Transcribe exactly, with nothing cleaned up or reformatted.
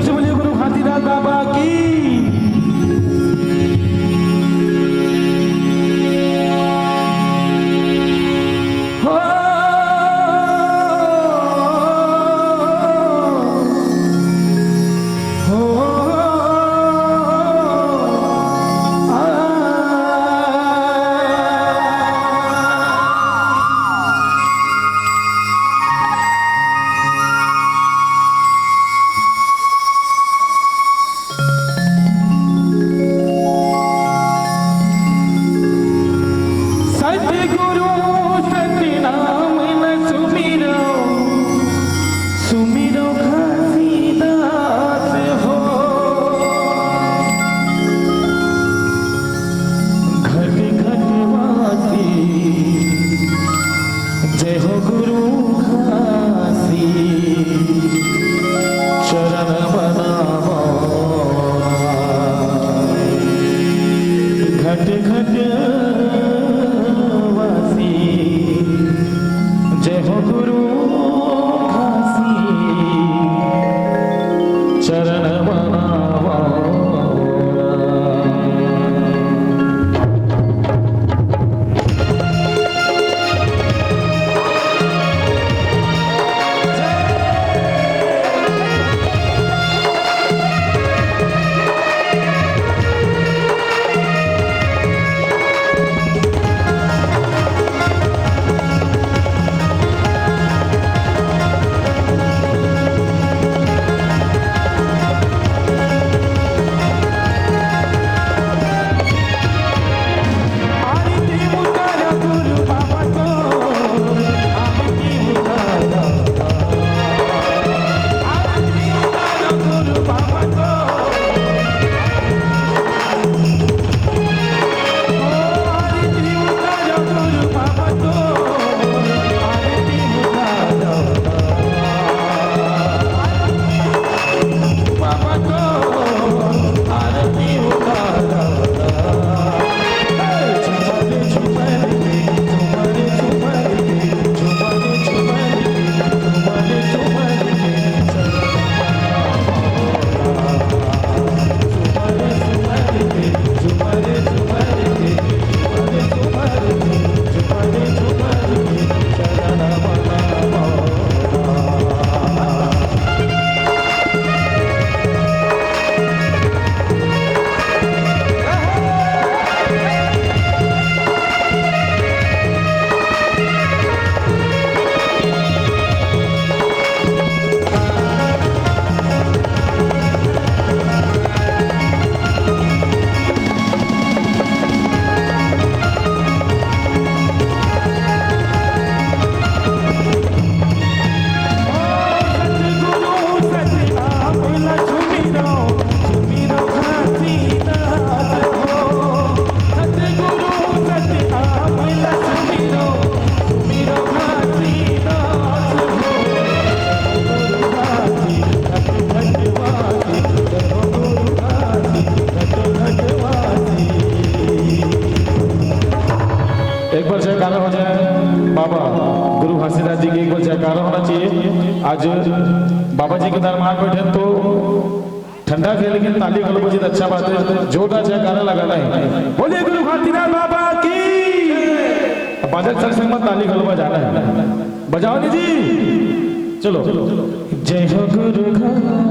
बोलिए गुरु घासीदास बाबा की। हो। हो। आ। सतगुरु सतनाम न सुमिरो, सुमिरो घासीदास हो। घट घट वासी जय हो गुरु घासी, चरण बनावो। घट घट वासी जय हो गुरु घासी, चरण बनावो। एक बार जयकारा हो जाए बाबा गुरु घासीदास जी के, एक बार जयकारा होना चाहिए। आज बाबा जी के दरबार बैठे तो ठंडा के, लेकिन ताली घलो बजे त अच्छा बात है, जोरदार जयकारा लगाना है। बोलिए गुरु घासीदास बाबा की। अब बाजा के संग संग में ताली घलो बजाना है, बजाओ नी जी, चलो। जय हो गुरु घा-